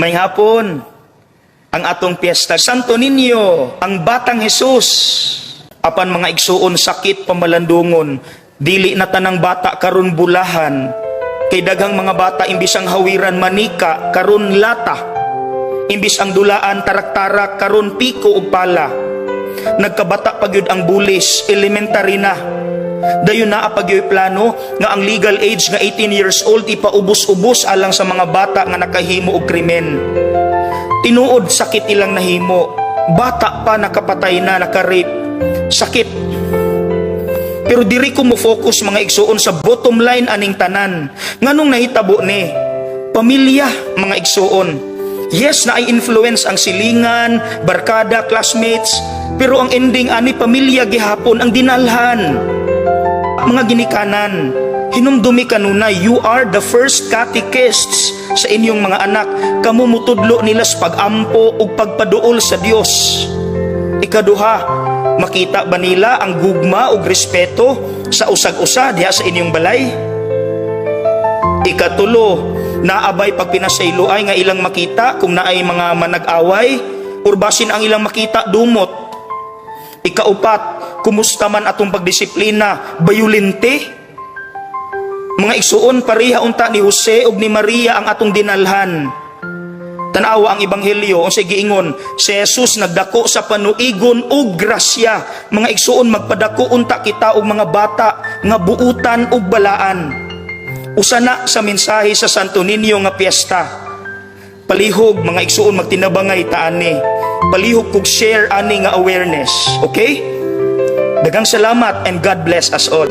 Maayong hapon, ang atong piyesta Santo Niño, ang Batang Jesus. Apan, mga igsuon, sakit pamalandungon, dili na tanang bata karon bulahan. Kay daghang mga bata, imbis ang hawiran manika, karon lata. Imbis ang dulaan tarak-tarak, karon piko ug pala. Nagkabata pa gyud ang bulis, elementary na. Dayon naa pa gyoy plano nga ang legal age nga 18 years old ipaubos-ubos alang sa mga bata nga nakahimo og krimen. Tinuod, sakit ilang nahimo. Bata pa, nakapatay na, naka-rape. Sakit. Pero diri ko mo focus, mga igsuon, sa bottom line aning tanan. Nganong nahitabo ni? Pamilya, mga igsuon. Yes, naay influence ang silingan, barkada, classmates, pero ang ending ani, pamilya gihapon ang dinalhan. Mga ginikanan, hinumdumi kanunay, you are the first catechists sa inyong mga anak. Kamo mutudlo nila sa pag-ampo ug pagpaduol sa Dios. Ikaduha, makita ba nila ang gugma ug respeto sa usag-usa diha sa inyong balay? Ikatulo, naa bay pagpinasayloay nga ilang makita kung naay mga manag-away or basin ang ilang makita dumot? Ikaupat, kumusta man atong pagdisiplina, bayolente? Mga igsuon, pareha unta ni Jose ug ni Maria ang atong dinalhan. Tanawa ang Ebanghelyo, unsay giingon? Si Jesus nagdako sa panuigon ug grasya. Mga igsuon, magpadako unta kita og mga bata nga buutan ug balaan. Usa na sa mensahe sa Santo Niño nga piyesta. Palihog, mga igsuon, magtinabangay ta ani. Palihog kog share ani nga awareness. Okay? Daghang salamat and God bless us all.